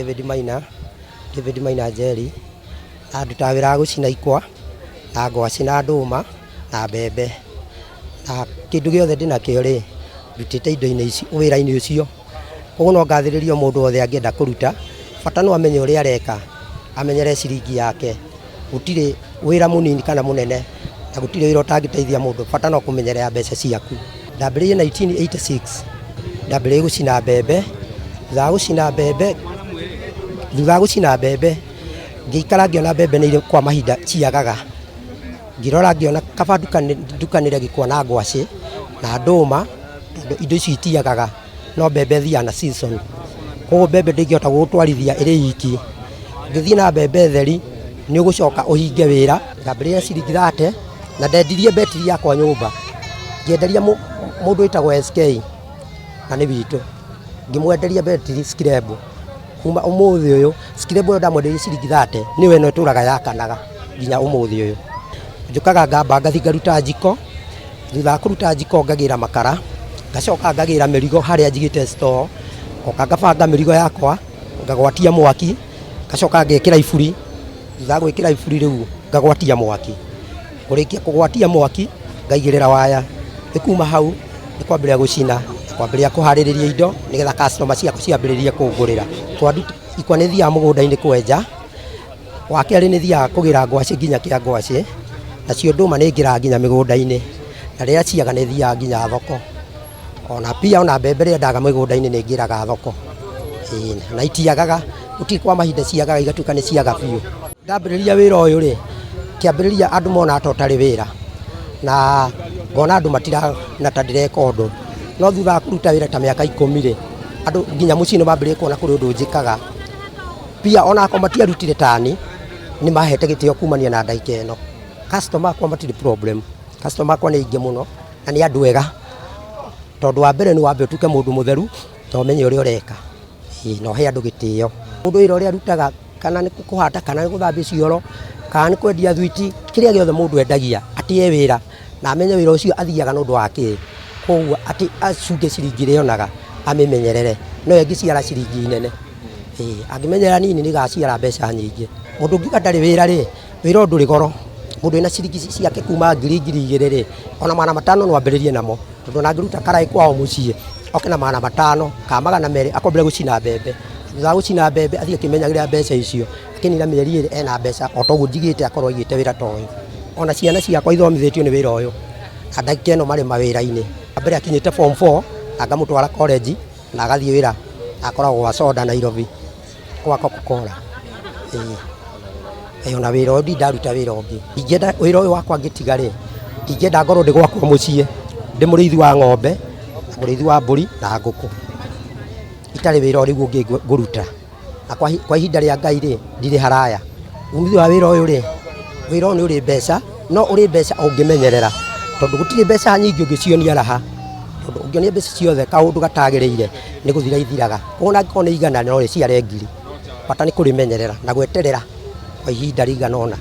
David Maina, David Maina Njeri, na ndutaga wĩra wa gũcina ikwa, na ngwacĩ na ndũma, na mbembe. Na kĩndũ gĩothe ndĩnakĩo rĩ, ndutĩte indo-inĩ ici, wĩra-inĩ ũcio. Koguo no ngathĩrĩrie mũndũ wothe angĩenda kũruta, bata no amenye ũrĩa areka, amenyere ciringi yake. Gũtirĩ wĩra mũnini kana mũnene, na gũtirĩ wĩra ũtangĩteithia mũndũ, bata no kũmenyerera mbeca ciaku. Ndambĩrĩirie 1986, ndambĩrĩirie gũcina mbembe, thutha wa gũcina mbembe, thutha wa gũcina mbembe, ngĩikara ngĩona mbembe nĩ irĩ kwa mahinda ciagaga, ngĩrora ngĩona kaba ndukanĩre gĩkwa na ngwacĩ na ndũma, tondũ indo icio itiagaga. No mbembe ĩthiaga na season, koguo mbembe ndĩngĩhota gũgũtwarithia ĩrĩ iki, ũngĩthiĩ na mbembe theri nĩ ũgũcoka ũhinge wĩra. Ngambĩrĩria ciringi 30 na ndendirie mbetiri yakwa nyũmba, ngĩenderia mũndũ wĩtagwo SK na nĩ witũ, ngĩmwenderia mbetiri scrap, kuma ũmũthĩ ũyũ scrap ĩyo ndamwendeirie ciringi 30 nĩyo ĩno ĩtũraga yakanaga nginya ũmũthĩ ũyũ. Njũkaga ngamba ngathiĩ ngaruta njiko. Thutha wa kũruta njiko ngagĩra makara, ngacoka ngagĩra mĩrigo harĩa njigĩte store, ngoka ngabanga mĩrigo yakwa, ngagwatia mwaki, ngacoka ngekĩra iburi, thutha wa gwĩkĩra iburi rĩu ngagwatia mwaki. Kũrĩkia kũgwatia mwaki, ngaigĩrĩra waya, rĩu kuma hau nĩ kwambĩrĩria gũcina, kwambĩrĩria kũharĩrĩria indo nĩgetha customer ciakwa ciambĩrĩrie kũngũrĩra. Ikwa nĩ thiaga mũgũnda-inĩ kwenja. Wa kerĩ nĩ thiaga kũgĩra ngwacĩ nginya kĩa ngwacĩ, nacio ndũma nĩ ngĩraga nginya mĩgũnda-inĩ, na rĩrĩa ciaga nĩ thiaga nginya thoko. Ona pia ona mbembe rĩrĩa ndaga mĩgũnda-inĩ nĩ ngĩraga thoko, ĩĩ na itiagaga, gũtirĩ kwa mahinda ciagaga igatuĩka nĩ ciaga biũ. Ndambĩrĩria wĩra ũyũ rĩ, kĩambĩrĩria andũ monaga ta ũtarĩ wĩra, na ngona andũ matirona ta ndĩreka ũndũ, no thutha wa kũruta wĩra ta mĩaka 10 rĩ, andũ nginya mũciĩ nĩ mambĩrĩirie kuona kũrĩ ũndũ njĩkaga. Pia ona akorwo matiarutire tani nĩ mahete gĩtĩo kumania na ndagĩka ĩno. Customer akwa matirĩ problem, customer akwa nĩ aingĩ mũno na nĩ andũ ega, tondũ wa mbere nĩ wambe ũtuĩke mũndũ mũtheru na ũmenye ũrĩa ũreka, ĩĩ na ũhe andũ gĩtĩo. Mũndũ wĩra ũrĩa arutaga kana nĩ kũhata kana nĩ gũthambia cioro kana nĩ kwendia thwiti, kĩrĩa gĩothe mũndũ endagia atĩe wĩra na amenye wĩra ũcio athiaga nĩ ũndũ wa kĩ, koguo atĩ acunge ciringi ĩrĩa onaga amĩmenyerere, no ĩngĩciara ciringi nene. Ĩĩ angĩmenyerera nini nĩ ĩgaciara mbeca nyingĩ. Mũndũ ũngiuga ndarĩ wĩra rĩ, wĩra ũyũ ndũrĩ goro. Mũndũ wĩna ciringi ciake kuma ngiri 2000 rĩ, ona 500 no ambĩrĩrie namo. Tondũ ona angĩruta karaĩ kwao mũciĩ, oke na 500 kana 200 akwambĩrĩria gũcina mbembe. Thutha wa gũcina mbembe athiĩ akĩmenyagĩrĩra mbeca icio, akĩnina mĩeri 2 ena mbeca o ta ũguo njigĩte akorwo aigĩte wĩra ta ũyũ. Ona ciana ciakwa ithomithĩtio nĩ wĩra ũyũ, na ndagĩka ĩno marĩ mawĩra-inĩ. Wa mbere akinyĩte form four na ngamũtwara college. Na agathiĩ wĩra akoragwo gwa soda Nairobi gwa Coca-Cola. Ĩĩ ona wĩra ũyũ ndirĩ ndaruta wĩra ũngĩ. Ingĩenda wĩra ũyũ wakwa ngĩtiga rĩ, ingĩenda ngorwo ndĩ gwakwa mũciĩ ndĩ mũrĩithi wa ng'ombe, mũrĩithi wa mbũri na ngũkũ, itarĩ wĩra ũrĩu ũngĩ ngũruta. Na kwa ihinda rĩa Ngai rĩ, ndirĩ haraya. Umithio wa wĩra ũyũ rĩ, wĩra ũyũ nĩ ũrĩ mbeca, no ũrĩ mbeca ũngĩmenyerera, tondũ gũtirĩ mbeca nyingĩ ũngĩcionia raha, tondũ ũngĩonia mbeca ciothe kaũndũ gatagĩrĩire nĩ gũthira ithiraga. Koguo ona angĩkorwo nĩ 100 no rĩciare 1000, bata nĩ kũrĩmenyerera na gweterera kwa ihinda rĩigana ũna.